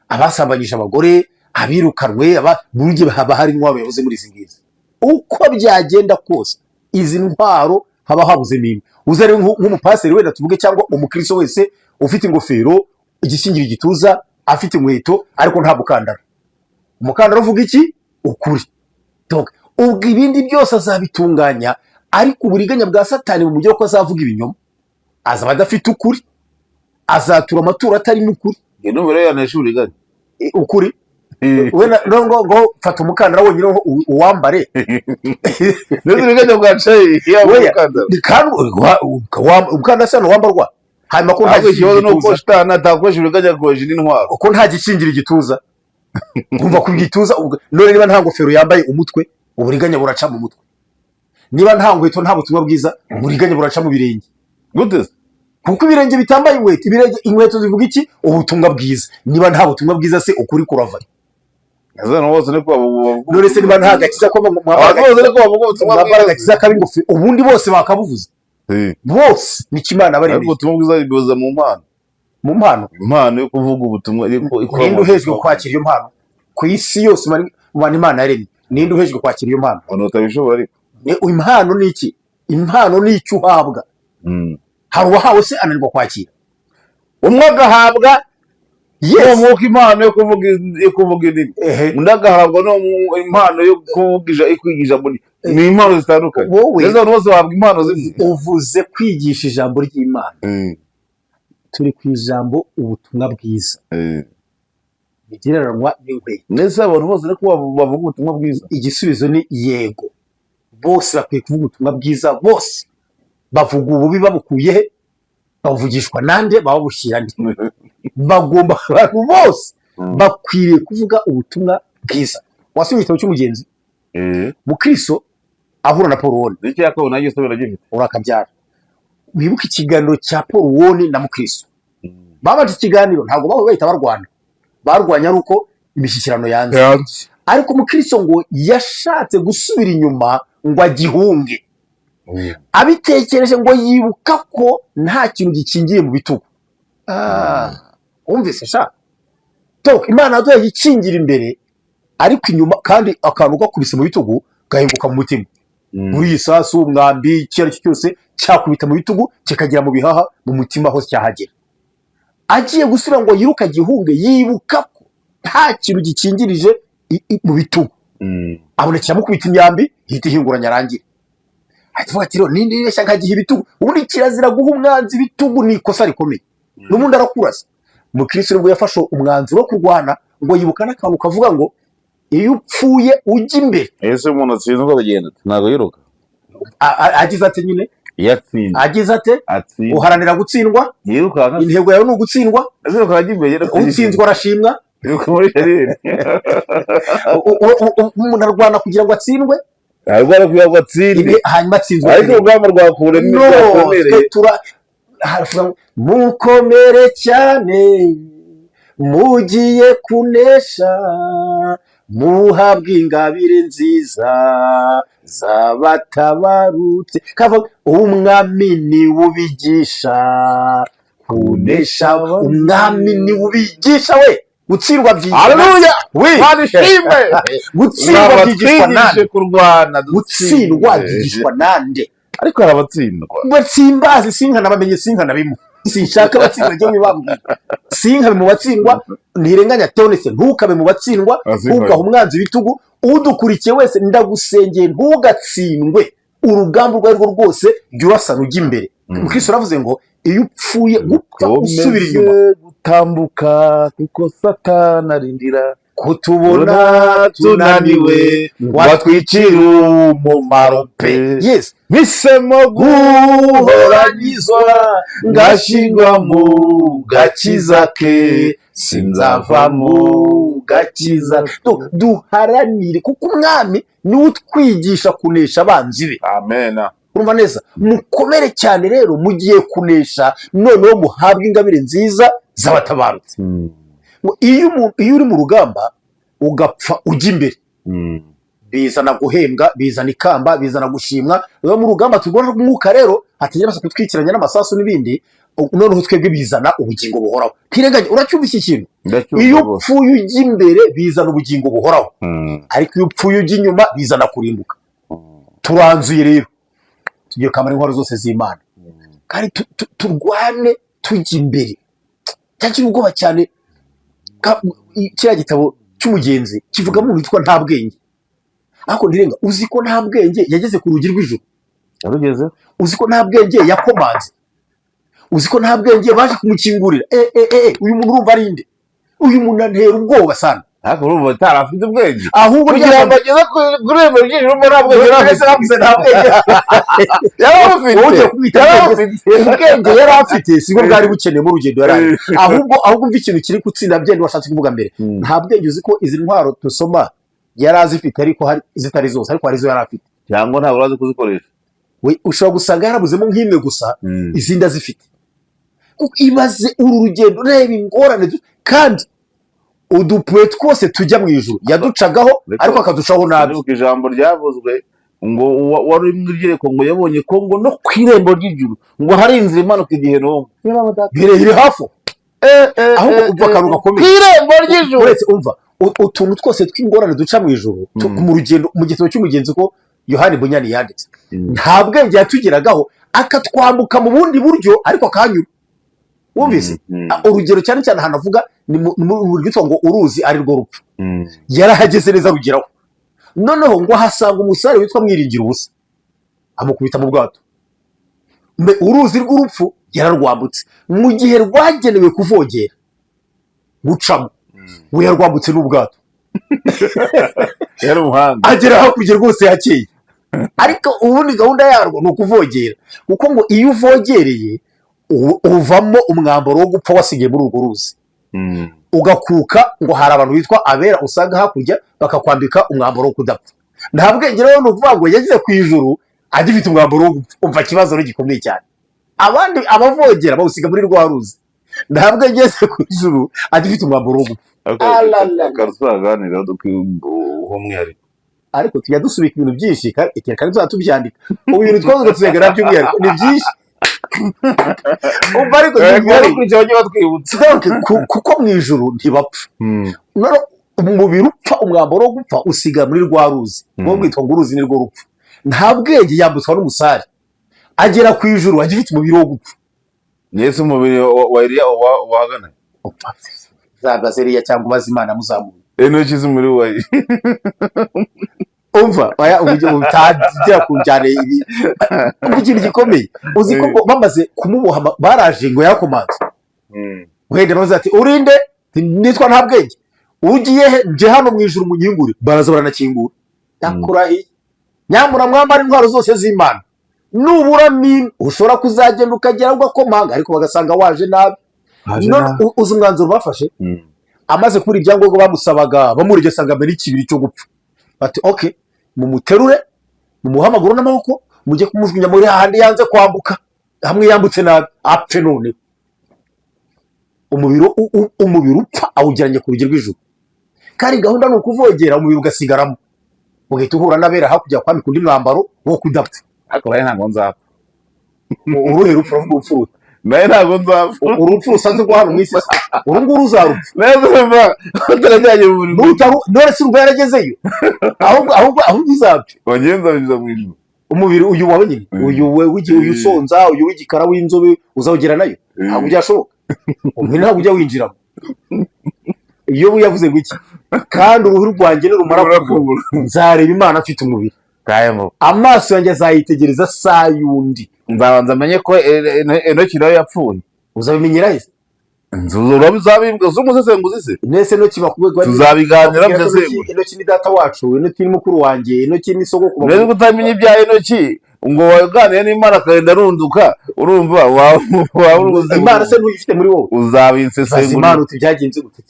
abasambanyije abagore, abirukanwe, buri gihe haba hari intwaro yabuze muri izi ngizi. Uko byagenda kose izi ntwaro haba habuzemo imwe. Uza rero nk'umupasiteri wenda tuvuge, cyangwa umukristo wese ufite ingofero, igikingira igituza, afite inkweto, ariko nta mukandara. Umukandara uvuga iki? Ukuri. Donc, ubwo ibindi byose azabitunganya, Ariko uburiganya bwa Satani bumugera ko azavuga ibinyoma, azaba adafite ukuri, azatura amaturo atarimo ukuri. Njye numva rero yanesha uburiganya. Ukuri we ngo fata umukandara wonyine uwambare. Ndetse uburiganya bwacaye yaba Oya, umukandara. Kandi umukandara se hano wambarwa, hanyuma ko nta Ahubwo gikingira ikibazo ni uko igituza, shitani atakoresha uburiganya, akoresha n'intwaro. Ko nta gikingira igituza, kumva ku gituza none niba nta ngofero yambaye umutwe, uburiganya buraca mu mutwe. Niba nta nkweto, nta butumwa bwiza, uburiganya buraca mu birenge. Gute se? Kuko ibirenge bitambaye inkweto, ibirenge, inkweto zivuga iki? Ubutumwa bwiza. Niba nta butumwa bwiza se, ukuri kurava? Ese abantu bose niko bavuga? None se niba nta gakiza ko mwambara Abantu bose niko bavuga ubutumwa mwambara bwiza? Agakiza kaba ingofero, ubundi bose bakabuvuze. Bose nicyo Imana Ariko baremeye. ubutumwa bwiza buza mu mpano. Mu mpano. Impano yo kuvuga ubutumwa ariko ikora Ninde mu uhejwe kwakira iyo mpano ku isi yose mu bantu Imana yaremye? Ninde uhejwe kwakira iyo mpano? Abantu batabishobora ariko. Impano ni iki? Impano ni icyo uhabwa. Hari uwahawe se ananirwa kwakira? Umwe agahabwa uwo mwuka, impano yo kuvuga indimi, undi agahabwa no impano yo kuvuga yo kwiga ijambo. Ni impano zitandukanye. Wowe Ndetse abantu bose bahabwa impano zimwe? Uvuze kwigisha ijambo ry'Imana. Turi ku ijambo ubutumwa bwiza bigereranywa n'inkweto. Ndetse abantu bose niko bavuga ubutumwa bwiza? Igisubizo ni yego, bose bakwiye kuvuga ubutumwa bwiza. Bose bavuga ububi babukuye he? Bavugishwa nande? Babushyira nde? Bagomba, abantu bose bakwiriye kuvuga ubutumwa bwiza. Wasomye igitabo cy'Umugenzi? Mukristo ahura na Paul Woni. N'icya kabiri nanjye usubira gifite. Urakabyara. Wibuke ikiganiro cya Paul Woni na Mukristo. Babanje ikiganiro, ntabwo bahuye bahita barwana, barwanya ari uko imishyikirano yanze. Ariko Mukristo ngo yashatse gusubira inyuma ngo agihunge. Abitekereje ngo yibuka ko nta kintu gikingiye mu bitugu. Wumvise sha tok, Imana yaduhaye ikingira imbere, ariko inyuma kandi akantu gakubise mu bitugu gahinguka mu mutima. Muri iyi sasu, umwambi, icyo ari cyo cyose cyakubita mu bitugu kikagera mu bihaha, mu mutima hose cyahagera. Agiye gusubira ngo yiruke agihunge, yibuka ko nta kintu gikingirije mu bitugu. Abona kiramukubita imyambi, ihita ihinguranya arangire. Ahita avuga ati: "Rero nindi nibeshya nkagiha ibitugu." Ubundi kirazira guha umwanzi ibitugu, ni ikosa rikomeye, n'ubundi arakurasa. Mukristo nibwo yafashe umwanzuro wo kurwana, ngo yibuka n'akantu kavuga ngo iyo upfuye ujya imbere. Ese umuntu atsinzwe aragenda ate? Ntabwo yiruka? Agize ate nyine? Iyo atsinze. Agize ate? Atsinze. Uharanira gutsindwa? Yirukanka. Intego yawe ni ugutsindwa? Ese yiruka ajya imbere? Utsinzwe arashimwa? Yiruka muri sharire. Umuntu arwana kugira ngo atsindwe. Arwana kugira ngo atsinde. Hanyuma atsinzwe. Ariko urugamba rwakuremye No twe rwakomereye. Tura haravuga ngo, mukomere cyane, mugiye kunesha, muhabwa ingabire nziza z'abatabarutse. Kavuga umwami niwe ubigisha kunesha, umwami niwe ubigisha. We gutsindwa byigishwa Haleluya! We Mana ishimwe! Gutsindwa byigishwa Twigishe nande? kurwana. Gutsindwa dutsinde. byigishwa nande? Ariko hari abatsindwa. Batsimbazi sinkanabamenye, sinkanabimo, sinshaka abatsindwa. Njye wibambwira, sinkabe mu batsindwa. Ntirenganya Tonese, ntukabe mu batsindwa. Abatsindwa. Ntugahe umwanzi ibitugu. Udukurikiye wese, ndagusengeye, ntugatsindwe urugamba urwo ari rwo rwose, jya urasana ujya imbere. Mukristo aravuze ngo iyo upfuye gupfa usubira inyuma. Komeze gutambuka kuko Satani arindira kutubona tunaniwe ngo atwicire umumaro pe. Yes. Mpisemo Guhoranyizwa ngashingwa mu gakiza ke, sinzava mu gakiza. Duharanire kuko umwami niwe utwigisha kunesha abanzi be. Amen. Urumva neza? Mukomere cyane rero, mugiye kunesha, noneho muhabwe ingabire nziza z'abatabarutse. Ngo iyo uri mu rugamba ugapfa ujya imbere, bizana guhembwa, bizana ikamba, bizana gushimwa. Iyo mu rugamba turwana rw'umwuka rero hatigera basa kutwikiranya n'amasasu n'ibindi, noneho twebwe bizana ubugingo buhoraho. Ntirenganya, uracyumva iki kintu? Ndacyumva Iyo rwose. upfuye ujya imbere bizana ubugingo buhoraho, ariko iyo upfuye ujya inyuma bizana kurimbuka. Turanzuye rero, tugiye kwambara intwaro zose z'Imana kandi turwane tujya imbere. Cyagira ubwoba cyane. Kiriya gitabo cy'Umugenzi kivugamo umuntu witwa Nta Bwenge. Ariko ntirenga, uzi ko Nta Bwenge yageze ku rugi rw'ijuru? Yarugezeho. Uzi ko nta bwenge yakomanze? Uzi ko nta bwenge baje kumukingurira? E e e, uyu muntu urumva ari nde? Uyu muntu antera ubwoba sana. Ariko urumva atari afite ubwenge Ahubwo kugira ngo ageze kuri irembo ry'ijuru, urumva nta bwenge yari Mbese afite. bavuze nta bwenge. Yari abufite. Wowe ugiye kumwita Yari ubwenge. abufite. Ubwenge yari afite sibwo bwari bukeneye mu rugendo yari arimo. Ahubwo umva ikintu kiri gutsinda byenda washatse kuvuga mbere. Nta bwenge, uzi ko izi ntwaro dusoma yari azifite, ariko hari zitari zose, ariko hari izo yari afite. Cyangwa ntabwo urazi kuzikoresha. We ushobora gusanga yarabuzemo nk'imwe gusa, izindi azifite. Kuko ibaze uru rugendo, reba ingorane kandi udupuwe twose tujya mu ijuru yaducagaho, ariko akaducaho nabi. Ndibuka ijambo ryavuzwe ngo wari uri mu igereko ngo yabonye ko ngo no ku irembo ry'ijuru ngo hari inzira imanuka igihe n'umwe. Birebire hafi ahubwo umva akantu Ku gakomeye. irembo ry'ijuru. Uretse umva utuntu twose tw'ingorane duca mu ijuru mu rugendo, mu gitabo cy'umugenzi ko Yohani Bunyani yanditse, nta bwenge yatugeragaho akatwambuka mu bundi buryo, ariko akahanyura. Wumvise? Urugero cyane cyane ahantu avuga ni mu rwitwa ngo uruzi ari rwo rupfu. Yarahageze neza rugeraho, noneho ngo ahasanga umusare witwa Mwiringira ubusa, amukubita mu bwato. Mbe uruzi rw'urupfu yararwambutse mu gihe rwagenewe kuvogera gucamo, we yarwambutse n'ubwato. Yari umuhanga. Agera hakurya rwose hakeye, ariko ubundi gahunda yarwo ni ukuvogera, kuko ngo iyo uvogereye uvamo umwambaro wo gupfa wasigaye muri urwo ruzi, ugakuka ngo hari abantu bitwa abera usanga hakurya bakakwambika umwambaro wo kudapfa. Nta bwenge rero ni ukuvuga ngo yageze ku ijuru agifite umwambaro wo gupfa. Umva ikibazo rero gikomeye cyane: abandi abavogera bawusiga muri rwa ruzi, nta bwenge yageze ku ijuru agifite umwambaro wo gupfa. Alala. Akantu tuzaganira umwihariko. Ariko tujya dusubika ibintu byinshi kandi tuzajya tubyandika. Ubu ibintu twavuga tuzaganira by'umwihariko ni byinshi. Umva ariko Abakurikiye bajye batwibutsa. Donc, kuko mu ijuru ntibapfa. None umubiri upfa, umwambaro wo gupfa usiga muri rwa ruzi rwo rwitwa ngo uruzi ni rwo rupfu. Nta bwenge yambutswa n'umusare, agera ku ijuru agifite umubiri wo gupfa. Nese umubiri wa Eliya wahagana? Zabaze Eliya cyangwa ubaze Imana muzamuye. Enoki si umubiri wa Umva oya, uburyo butagira ku njyana ibi. Umva ikintu gikomeye: uzi ko ngo bamaze kumuboha baraje ngo yarakomanze, wenda bavuze ati: "Urinde?" "Nitwa nta bwenge." "Ugiye he?" "Nje hano mu ijuru, munyingure." Baraza baranakingura. Ndakurahiye, nyamura mwambara intwaro zose z'Imana, nubura mimi ushobora kuzagenda ukagera ugakomanga, ariko bagasanga waje nabi. None uzi umwanzuro bafashe? Amaze kubura ibyangombwa bamusabaga, bamurege asanga mbere y'ikibiri cyo gupfa, bati: "Ok, mumuterure, mumuhe amaguru n'amaboko, mujye kumujugunya muri hahandi yanze kwambuka, hamwe yambutse nabi, apfe." Noneho umubiri umubiri upfa awugeranye ku rugi rw'ijuru, kandi gahunda ni ukuvogera umubiri ugasigaramo, ugahita uhura n'abera hakurya kwambika undi mwambaro wo kudapfa. Ariko nawe ntabwo nzapfa. Uruhe rupfu uravuga? Urupfu ruhe? Nawe ntabwo nzapfa. Urupfu rusanzwe rwo hano mu isi se? Uru nguru uzarupfa. Nawe urumva utarajyanye mu murimo. None se urumva yaragezeyo? Ahubwo uzapfa. Wagenza nzabinyuza mu ijuru. Umubiri uyu wawe nyine, uyu we uyu usonza, uyu w'igikara w'inzobe, uzawugera nayo? Ntabwo byashoboka. Umubiri ntabwo ujya winjiramo. Iyo yavuze ngo iki? "Kandi uruhu rwanjye nirumara kubora, nzareba Imana afite umubiri." Kayemo. Amaso yanjye azayitegereza saa y'undi. Nzabanza menye ko Enoki nawe yapfuye. Uzabimenyera he? Uzabimbwa z'umusesenguzi se? Nese Enoki bakubwira Tuzabiganira. Bakubwira ko Musesengura. Enoki ni data wacu, Enoki ni mukuru wanjye, Enoki ni sogokuru. Mbese kutamenya ibya Enoki ngo waganire n'Imana akagenda arunduka, urumva waba uri ubuzima. Imana se ntuyifite muri wowe? Baza Uzabinsesengura. Imana uti: "Byagenze gute?"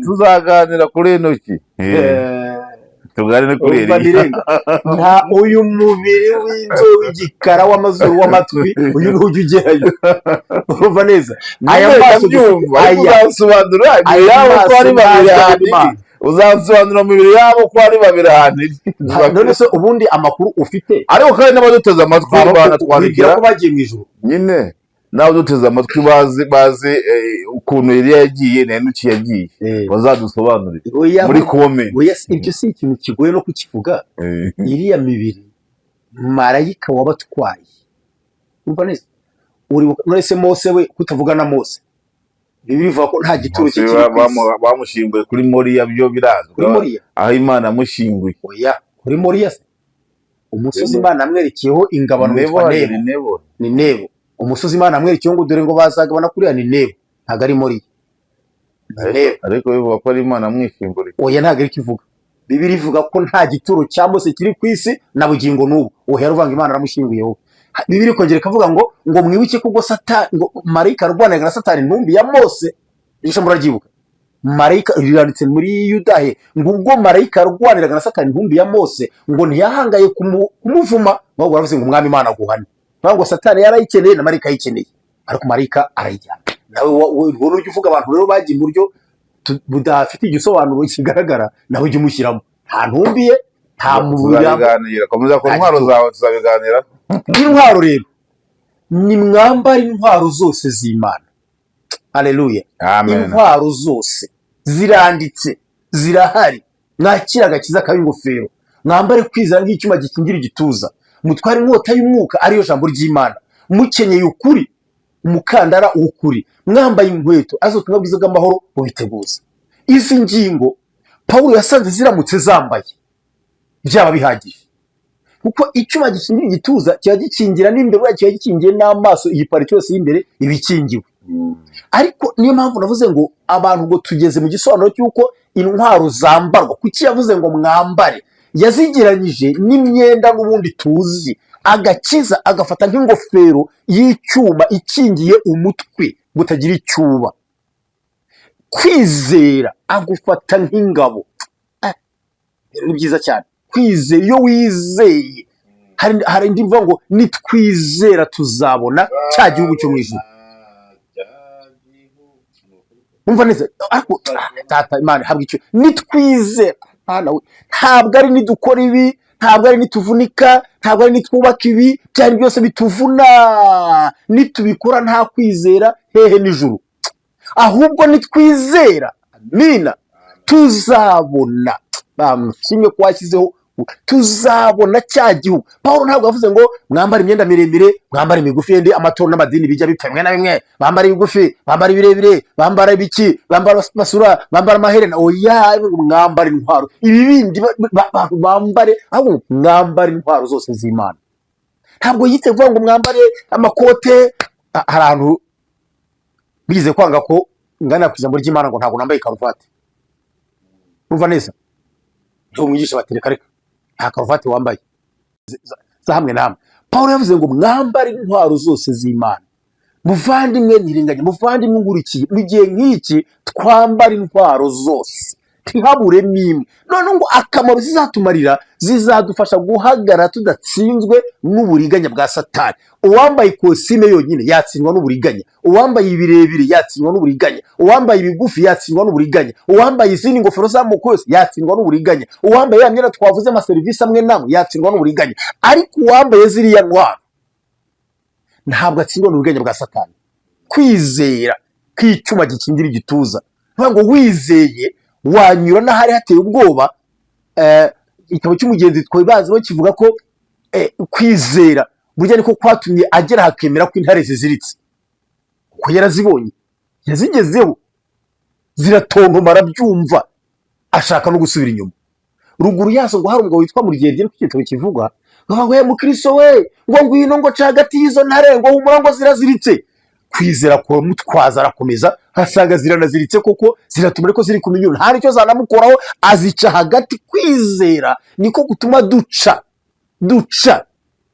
Tuzaganira kuri Enoki. Tuganire kuri Urumva Eliya. Ntirenga nta uyu mubiri w'inzobe w'igikara w'amazuru w'amatwi, uyu ntujya ugerayo. Urumva neza aya maso Ndabyumva, ariko aya uzasobanura imibiri aya yabo ko maso ari babiri ntazi ahantu iri. Imana. Uzasobanura mu mibiri yabo ko ari babiri ahantu iri. None se ubundi amakuru ufite Ariko kandi n'abaduteze amatwi wibwira banatwandikira ko bagiye mu ijuru? Nyine n'abaduteze amatwi bazi ukuntu Eliya yagiye na Enoki yagiye, bazadusobanurire Oya, muri comment. Oya, ibyo si ikintu kigoye no kukivuga. Iriya mibiri marayika wabatwaye, urumva neza, uribuka? None se Mose we kutavuga na Mose, Bibiliya ivuga ko nta gituro cye Mose kiri ku isi. Bamushyinguye kuri Moriya, byo birazwi. Kuri Moriya? Aho Imana yamushyinguye. Oya, kuri Moriya se? Umusozi Imana yamwerekeyeho ingabano Nebo. witwa Ni Nebo. Nebo. Ni Nebo. Umusozi Imana yamwerekeyeho ngo dore ngo bazagabana kuriya ni Nebo, ntabwo ari Moriya, ni Nebo. Ariko bivuga ko ari Imana amwishyinguriye. Oya, ntabwo ari ivuga. Bibiliya ivuga ko nta gituro cya Mose kiri ku isi na bugingo n'ubu. Uhera uvuga ngo Imana aramushyinguye wowe. Bibiliya ikongera ikavuga ngo mwibuke ko ubwo Satani, ngo marayika arwaniraga na Satani intumbi ya Mose. Iryo jambo muraryibuka? Marayika, riranditse muri Yudahe, ngo ubwo marayika yarwaniraga na Satani intumbi ya Mose, ngo ntiyahangaye kumuvuma, ahubwo baravuze ngo Umwami Imana aguhane. Bavuga ngo Satani yarayikeneye na marayika ayikeneye, ariko marayika arayijyana. Nawe wowe ujya uvuga abantu rero bagiye mu buryo budafite igisobanuro kigaragara, nawe ujya umushyiramo. Nta ntumbi ye, nta mubiri. Tuzabiganira, komeza ku Nta ntwaro gituro. zawe, tuzabiganira. Intwaro rero, ni mwambare intwaro zose z'Imana. Haleluya! Amen. Intwaro zose ziranditse, zirahari. Mwakire agakiza kaba ingofero, mwambare kwizera nk'icyuma gikingira igituza, mutware inkota y'umwuka ariyo jambo ry'Imana, mukenyeye ukuri, umukandara w'ukuri, mwambaye inkweto arizo ubutumwa bwiza bw'amahoro bubiteguza. Izi ngingo Pawulo yasanze ziramutse zambaye byaba bihagije, kuko icyuma gikingira igituza kiba gikingira n'imbere, buriya kiba gikingiye n'amaso, iyi partie yose y'imbere iba ikingiwe. Ariko niyo mpamvu navuze ngo abantu ngo tugeze mu gisobanuro cy'uko intwaro zambarwa. Kuki yavuze ngo mwambare? Yazigeranyije n'imyenda n'ubundi tuzi. Agakiza agafata nk'ingofero y'icyuma ikingiye umutwe ngo utagira icyuba. Kwizera agufata nk'ingabo. Rero ni byiza cyane kwizera. Iyo wizeye, hari indi mvuga ngo nitwizera tuzabona cya gihugu cyo mu ijuru. Umva neza, ariko Data Imana habwa icyo. Nitwizera, Mana we, ntabwo ari nidukora ibi, ntabwo ari nituvunika, ntabwo ari nitwubaka ibi, byari byose bituvuna, nitubikora nta kwizera, hehe n'ijuru. Ahubwo nitwizera, amina, tuzabona. Bamushimye ko washyizeho, tuzabona cya gihugu. Paul ntabwo yavuze ngo mwambare imyenda miremire, mwambare imigufi. Yindi amatorero n'amadini bijya bipfa bimwe na bimwe, bambara ibigufi, bambara ibirebire, bambara ibiki, bambara basura, bambara amaherena. Oya, mwambare intwaro. Ibi bindi bambare, ahubwo mwambare intwaro zose z'Imana. Ntabwo yite kuvuga ngo mwambare amakote. Hari ahantu bigize kwanga ko ngana ku ijambo ry'Imana ngo ntabwo nambaye karuvati. Urumva neza, niho mwigisha batereka reka nta karuvati wambaye za hamwe na hamwe. Paul yavuze ngo mwambare intwaro zose z'Imana. Muvandimwe ntirenganya, muvandimwe ngurikiye, mu gihe nk'iki twambara intwaro zose, ntihabure n'imwe. Noneho ngo akamaro zizatumarira, zizadufasha guhagarara tudatsinzwe n'uburiganya bwa Satani. Uwambaye ikosime yonyine yatsindwa n'uburiganya, uwambaye ibirebire yatsindwa n'uburiganya, uwambaye ibigufi yatsindwa n'uburiganya, uwambaye izindi ngofero z'amoko yose yatsindwa n'uburiganya, uwambaye ya myenda twavuze, amaserivisi amwe n'amwe, yatsindwa n'uburiganya. Ariko uwambaye ziriya ntwaro ntabwo atsindwa n'uburiganya bwa Satani. Kwizera k'icyuma gikingira igituza, nkuvuga ngo wizeye wanyura n'ahari hateye ubwoba. Igitabo cy'umugenzi twibaziho kivuga ko kwizera burya niko kwatumye agera hakemera ko intare ziziritse, kuko yarazibonye, yazigezeho ziratontoma, arabyumva, ashaka no gusubira inyuma. Ruguru yazo ngo hari umugabo witwa Muryerye, niko igitabo kivuga, ngo ngo mukristo we, ngo ngwino, ngo ca hagati y'izo ntare, ngo humura, ngo ziraziritse. Kwizera kuramutwaza, arakomeza, asanga ziranaziritse koko, ziratuma ariko ziri ku minyuro, nta nicyo zanamukoraho, azica hagati. Kwizera niko gutuma duca, duca,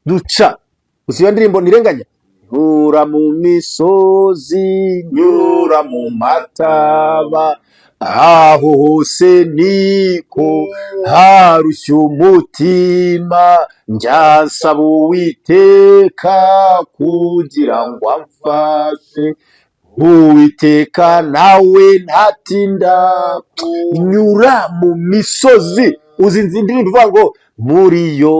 duca. Gusa iyo ndirimbo ntirenganya: nyura mu misozi, nyura mu mataba, aho hose niko harushya umutima, njya nsaba Uwiteka kugira ngo amfashe, Uwiteka nawe ntatinda. Nyura mu misozi. Uzi indirimbo ivuga ngo muri iyo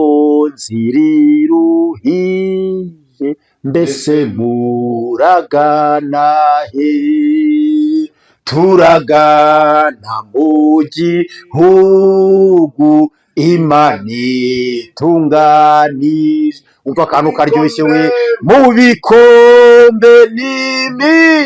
nzira iruhije, mbese muragana he? Turagana mu gihugu Imana itunganije. Umva akantu karyoshye we: mu bikombe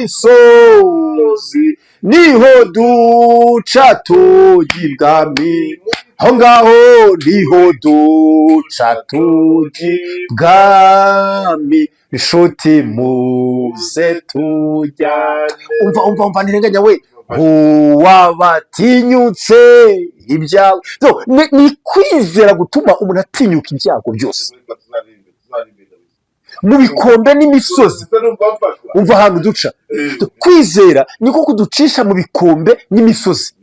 n'imisozi niho duca tujya ibwami. Aho ngaho niho duca tujya ibwami, inshuti muze tujyane. Umva, umva, umva, ntirenganya we, uwabatinyutse ibyago. So, ni kwizera gutuma umuntu atinyuka ibyago byose mu bikombe n'imisozi. Umva ahantu duca. Kwizera niko kuducisha mu bikombe n'imisozi,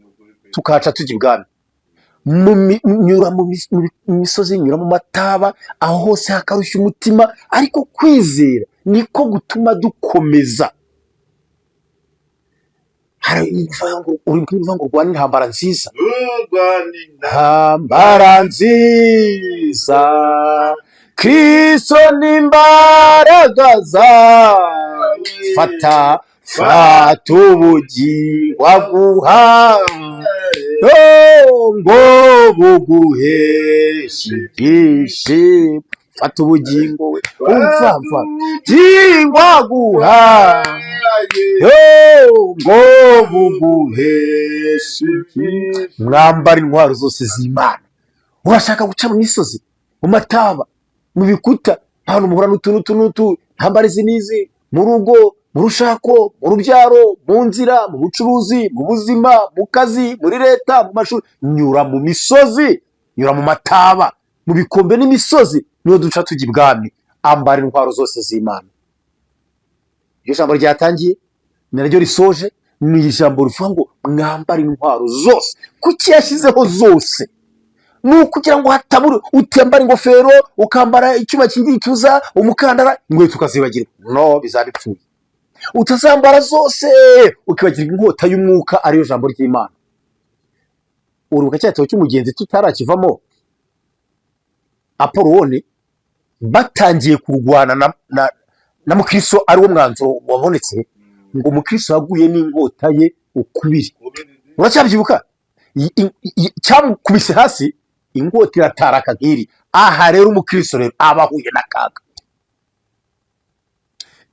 tukahaca tujya ibwami. Nyura mu misozi, nyura mu mataba, aho hose hakarushya umutima, ariko kwizera niko gutuma dukomeza. Hari uvuga ngo uri kuvuga ngo urwane intambara nziza, intambara nziza, Kristo n'imbaraga zawe, fata, fata ubugingo aguha, ngo buguheshe ibyishimo. Fata ubugingo we, umva, mva bugingo aguha, ngo buguheshe ibyishimo. Mwambara intwaro zose z'Imana. Urashaka guca mu misozi, mu mataba, mu bikuta, ahantu muhura n'utu n'utu n'utu, ntambara izi n'izi, mu rugo, mu rushako, mu rubyaro, mu nzira, mu bucuruzi, mu buzima, mu kazi, muri leta, mu mashuri. Nyura mu misozi, nyura mu mataba, mu bikombe n'imisozi, niyo duca tujya ibwami. Ambara intwaro zose z'Imana. Iryo jambo ryatangiye ni naryo risoje, ni ijambo rivuga ngo mwambare intwaro zose. Kuki yashyizeho zose? Ni ukugira ngo hatabura utambara ingofero, ukambara icyuma cy'igituza, umukandara, inkweto ukazibagirwa, no bizaba bipfuye. Utazambara zose ukibagirwa inkota y'umwuka, ariyo jambo ry'Imana. Uribuka cya gitabo cy'umugenzi tutarakivamo, Apoloni batangiye kurwana na Mukristo, ariwo mwanzuro wabonetse ngo umukristo yaguye n'inkota ye ukubiri. Uracyabyibuka? Cyamukubise hasi, inkota irataraka nk'iri aha. Rero umukristo rero aba ahuye n'akaga.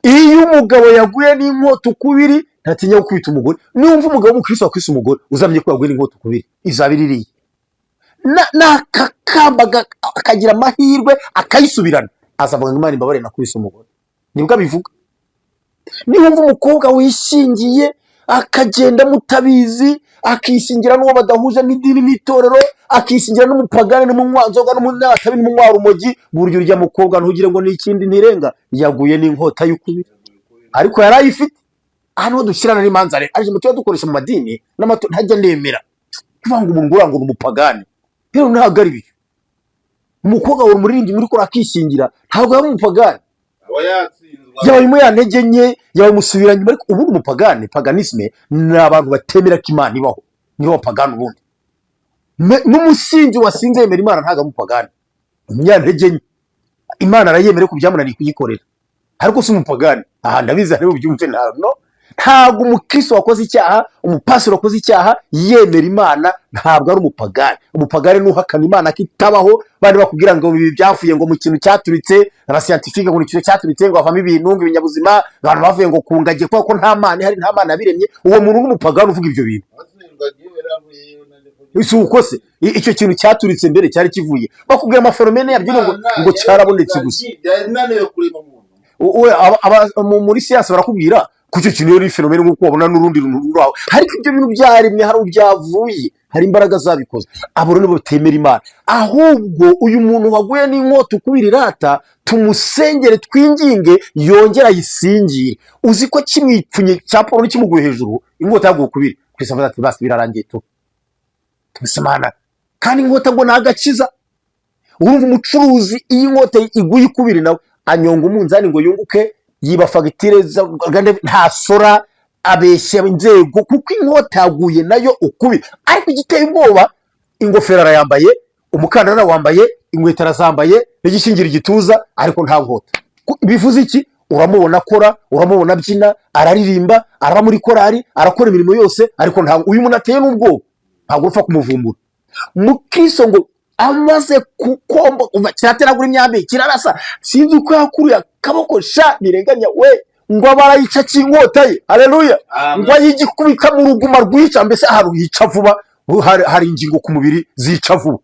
Iyo umugabo yaguye n'inkota ukubiri, ntatinya gukubita umugore. Niwumva umugabo w'umukristo wakubise umugore, uzamenye ko yaguye n'inkota ukubiri, izaba iririye. Nakakamba akagira amahirwe akayisubirana, azavuga ngo "Imana imbabare, nakubise umugore." Nibwo abivuga. Niwumva umukobwa wishingiye, akagenda mutabizi, akishingira n'uwo badahuje n'idini n'itorero, akishingira n'umupagani n'umunywanzoga n'umunyatabi n'umunywarumogi, burya urya mukobwa ntugire ngo ni ikindi, ntirenga yaguye n'inkota y'ukubiri, ariko yari ayifite. Aha niho dushyirana n'imanza rero, ariko tuba dukoresha mu madini n'amato ntajya ndemera kuvuga ngo umuntu ngo ni umupagani. Rero ntabwo ari byo. Umukobwa wawe umuririmbyi muri kora akishingira, ntabwo yaba umupagani. Aba yatsinzwe. Yaba umunyantege nke, yaba umusubira nyuma. Ariko ubundi umupagani, paganisme, ni abantu batemera ko Imana ibaho, nibo bapagani ubundi. N'umusinzi wasinze yemera Imana, ntabwo ari umupagani. Umunyantege nke Imana arayemera ko byamunaniye kuyikorera, ariko si umupagani. Aha ndabizi hari bubyumve. No, ntabwo umukristo wakoze icyaha, umupasiteri wakoze icyaha yemera Imana, ntabwo ari umupagani. Umupagani ni uhakana Imana ko itabaho. Bandi bakubwira ngo ibi byavuye ngo mu kintu cyaturitse, abascientifique ngo ni ikintu cyaturitse, ngo havamo ibintu, ngo ibinyabuzima, abantu bavuye ngo ku ngagi, kubera ko nta Mana ihari, nta Mana yabiremye. Uwo muntu n'umupagani uvuga ibyo bintu. Si uko se icyo kintu cyaturitse mbere cyari kivuye? Bakubwira amaphénomène yabyo ngo cyarabonetse gusa. Yananiwe kurema umuntu. Muri siyansi barakubwira ko icyo kintu rero ari phénomène, nk'uko wabona n'urundi runtu ruri aho, ariko ibyo bintu byaremwe hari byavuye, hari imbaraga zabikoze. Abo rero nibo batemera Imana. Ahubwo uyu muntu waguye n'inkota ukubira irata, tumusengere, twinginge yongere ayisingire. Uzi ko kimwipfunye cya Paul kimuguye hejuru, inkota yaguye ukubiri, Kristo avuga ati: "Basi birarangiye tu." Tumusemana kandi inkota ngo ni agakiza. Urumva umucuruzi, iyo inkota iguye ikubiri, nawe anyonga umunzani ngo yunguke, yiba fagitire, ntasora, abeshya inzego, kuko inkota yaguye nayo ukubiri. Ariko igiteye ubwoba, ingofero arayambaye, umukandara arawambaye, inkweto arazambaye, n'igishingira igituza, ariko nta nkota. Bivuze iki? Uramubona akora, uramubona abyina, araririmba, araba muri korari, arakora imirimo yose, ariko nta. Uyu muntu ateye n'ubwoba, ntabwo upfa kumuvumbura. Mukristo ngo amaze kukomba, umva, kirateragura imyambi, kirarasa, sinzi uko yakuruye akaboko sha ntirenganya we, ngo aba arayica inkota ye. Haleluya! Ngo ayigikubika mu ruguma rwica, mbese ahantu hica vuba. Hari ingingo ku mubiri zica vuba.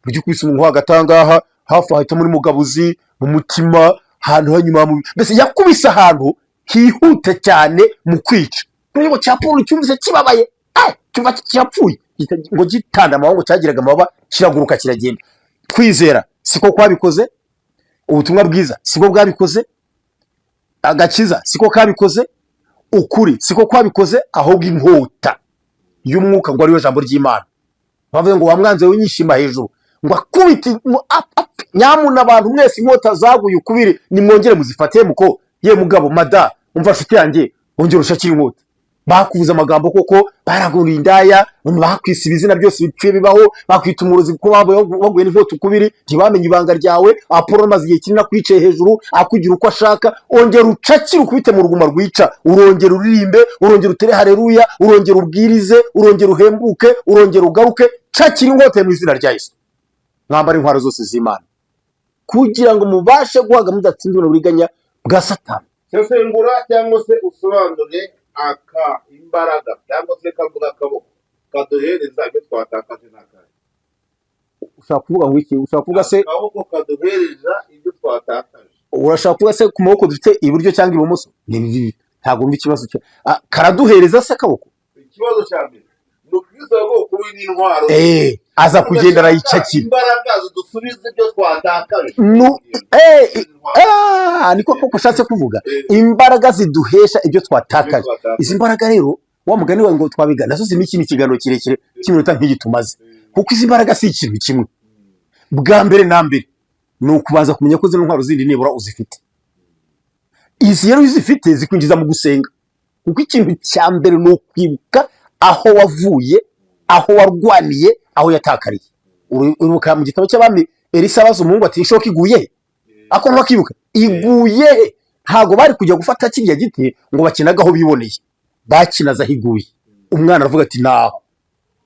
Burya ukubise umuntu hagati aha ngaha hafi, ahita muri mugabuzi, mu mutima, ahantu hanyuma mbese yakubise ahantu hihuta cyane mu kwica. Kuri ngo cya Paul cyumvise kibabaye, cyumva kirapfuye. Ngo gitanda amababa, ngo cyagiraga amababa, kiraguruka, kiragenda. Kwizera siko kwabikoze, ubutumwa bwiza siko bwabikoze, agakiza siko kabikoze, ukuri siko kwabikoze, ahubwo inkota y'umwuka, ngo ariyo jambo ry'Imana. Bavuze ngo wamwanze winyishima hejuru, ngo akubite ngo nyamuna abantu mwese inkota zaguye ukubiri, nimwongere muzifate. Muko ye mugabo, mada, umva nshuti yanjye, wongere ushakire inkota. Bakuvuze amagambo koko, baragura indaya, bakwisa ibizina byose bipfuye bibaho, bakwita umurozi kuko baguye n'inkota ukubiri, ntibamenye ibanga ryawe. Apolo amaze igihe kinini akwicaye hejuru, akugira uko ashaka. Ongera ucakire, ukubite mu ruguma rwica, urongera uririmbe, urongera utere haleluya, urongera ubwirize, urongera uhembuke, urongera ugaruke. Cakira inkota mu izina rya Yesu. Mwambare intwaro zose z'Imana kugira ngo mubashe guhaga mudatsinzwe n'uburiganya bwa Satani. Sesengura cyangwa se usobanure aka imbaraga cyangwa se kavuga akaboko kaduhereza ibyo twatakaje n'akahe? Ushaka kuvuga ngo iki? Ushaka kuvuga se Akaboko kaduhereza ibyo twatakaje. Urashaka kuvuga se ku maboko dufite, iburyo cyangwa ibumoso? Ni bibi, ntabwo mva ikibazo cyo. Karaduhereza se akaboko? Ikibazo cya mbere ni ukwiza bwoko n'intwaro. Aza kugenda arayicakira. Imbaraga zidusubiza ibyo twatakaje. Nu, niko koko ushatse kuvuga, imbaraga ziduhesha ibyo twatakaje. Izi mbaraga rero, wa mugani wawe ngo twabiga nazo zirimo ikindi kiganiro kirekire cy'iminota nk'iyi tumaze, kuko izi mbaraga si ikintu kimwe. Bwa mbere na mbere ni ukubanza kumenya ko zino ntwaro zindi nibura uzifite. Izi rero iyo uzifite zikwinjiza mu gusenga, kuko ikintu cya mbere ni ukwibuka aho wavuye, aho warwaniye, aho yatakariye. Uribuka mu gitabo cy'Abami, Elisa abaza umuhungu ati: "Ishoka iguye he?" Ako ntibakibuka iguye he? Ntabwo bari kujya gufata kiriya giti ngo bakinaga aho biboneye, bakinaze aho iguye. Umwana aravuga ati: "Naho."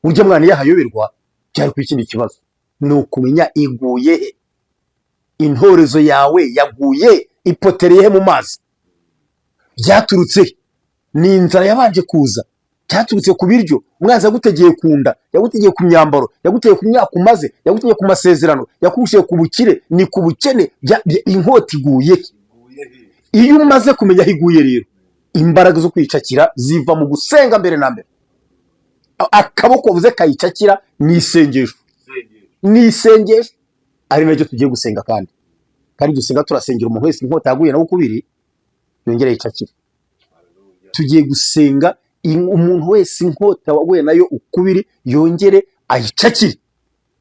Burya mwana iyo ahayoberwa byari kuba ikindi kibazo. Ni ukumenya iguye he, intorezo yawe yaguye ipotereye he mu mazi, byaturutse he? Ni inzara yabanje kuza, cyaturutse ku biryo umwanzi yagutegeye ku nda, yagutegeye ku myambaro, yagutegeye ku myaka umaze, yagutegeye ku masezerano, yakugushije ku bukire, ni ku bukene. Inkota iguye he? Iyo umaze kumenya aho iguye rero, imbaraga zo kwicakira ziva mu gusenga mbere na mbere. Akaboko wavuze kayicakira ni isengesho, ni isengesho, ari naryo tugiye gusenga. Kandi dusenga, turasengera umuntu wese inkota yaguye nawe ukubiri yongere yicakire. Tugiye gusenga umuntu wese inkota waguye nayo ukubiri yongere ayicakire,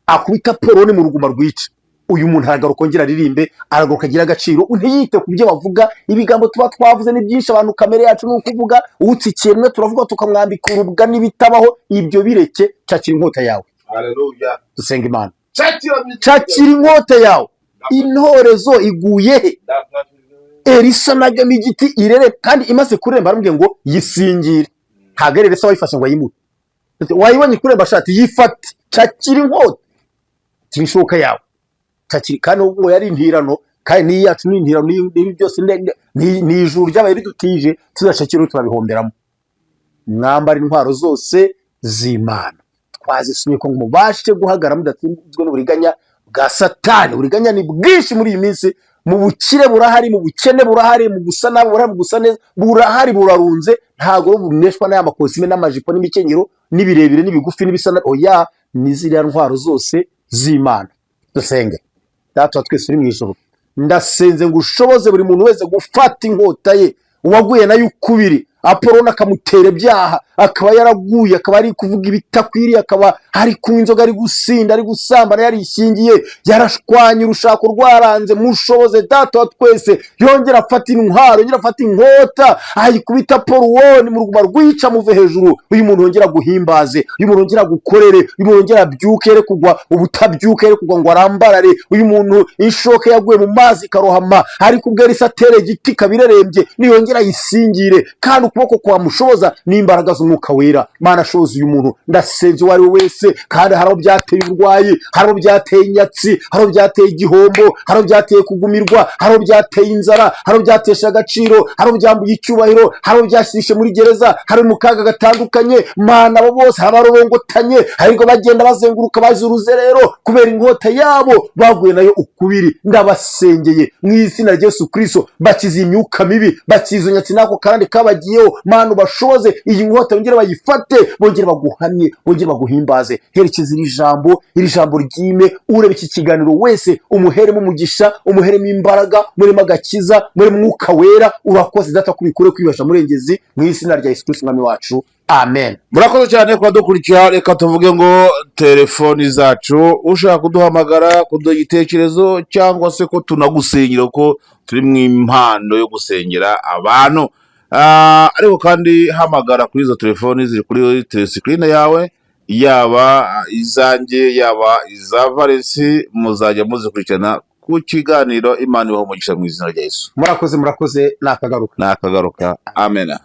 akubita poloni mu ruguma rwica. Uyu muntu aragaruka, ongera aririmbe, aragaruka agira agaciro, ntiyite ku byo bavuga. Ibigambo tuba twavuze ni byinshi. Abantu kamere yacu ni ukuvuga, utsikiye rimwe turavuga tukamwambika urubwa n'ibitabaho. Ibyo bireke, cakira inkota yawe. Haleluya. Dusenga Imana. Cakira mu izina. Cakira inkota yawe. Intorezo iguye he? Elisa nagamo igiti irere, kandi imaze kuremba aramubwiye ngo yisingire. Ntabwo ari Elisa wayifashe ngo ayimuhe. Wayibonye kuremba, shati yifate, cakira inkota, cakira ishoka yawe, cakira. Kandi ubwo yari intirano, kandi n'iyi yacu ni intirano, n'ibi byose ni ijuru ryabaye ridutije, tuzacakira turabihomberamo. Mwambara intwaro zose z'Imana, twazisomye ko ngo mubashe guhagarara mudatsinzwe n'uburiganya bwa Satani. Uburiganya ni bwinshi muri iyi minsi. Mu bukire burahari, mu bukene burahari, mu gusa nabi burahari, mu gusa neza burahari, burarunze. Ntabwo buneshwa n'aya makosime n'amajipo n'imikenyero n'ibirebire n'ibigufi n'ibisa oya, ni ziriya ntwaro zose z'Imana. Dusenge. Data wa twese uri mu ijuru, ndasenze ngo ushoboze buri muntu wese gufata inkota ye, uwaguye nayo ukubiri, Apoloni akamutera ibyaha, akaba yaraguye, akaba ari kuvuga ibitakwiriye, akaba ari kunywa inzoga, ari gusinda, ari gusambana, yarishingiye, yarashwanye, urushako rwaranze. Mushoboze, Data wa twese, yongera afata intwaro, yongera afata inkota, ayikubita Poloni mu ruguma rwica, muve hejuru. Uyu muntu yongera aguhimbaze, uyu muntu yongera agukorere, uyu muntu yongera abyuke, yere kugwa ubutabyuka, yere kugwa ngo arambarare. Uyu muntu ishoka yaguye mu mazi ikarohama, ariko ubwo Elisa atera igiti ikaba irerembye, niyongera ayisingire kandi. Ukuboko kwamushoboza n'imbaraga z'Umwuka Wera. Mana, shoboza uyu muntu. Ndasenze uwo ari we wese, kandi hari aho byateye uburwayi, hari aho byateye inyatsi, hari aho byateye igihombo, hari aho byateye kugumirwa, hari aho byateye inzara, hari aho byatesha agaciro, hari aho byambuye icyubahiro, hari aho byashyishe muri gereza, hari mu kaga gatandukanye. Mana, abo bose, hari abarorongotanye, hari bagenda bazenguruka bazi uruzerero kubera inkota yabo baguye nayo ukubiri. Ndabasengeye mu izina rya Yesu Kristo, bakize imyuka mibi, bakize izo nyatsi n'ako karande kabagiyeho. Mana, ubashoboze iyi nkota bongere bayifate, bongere baguhamye, bongere baguhimbaze. Herekeza iri jambo, iri jambo ryime ureba iki kiganiro wese, umuheremo umugisha, umuheremo imbaraga, muremo agakiza, muremo Umwuka Wera. Urakoze Data kubikure kwibasha murengezi, mu izina rya Yesu Kristo Umwami wacu, amen. Murakoze cyane kubadukurikira. Reka tuvuge ngo telefoni zacu, ushaka kuduhamagara, kuduha igitekerezo cyangwa se ko tunagusengera, kuko turi mu impano yo gusengera abantu. Ariko kandi hamagara kuri izo telefoni ziri kuri screen yawe, yaba izanjye, yaba iza Valensi, muzajya muzikurikirana ku kiganiro. Imana ibahe umugisha mu izina rya Yesu. Murakoze, murakoze, nakagaruka. Nakagaruka, amena.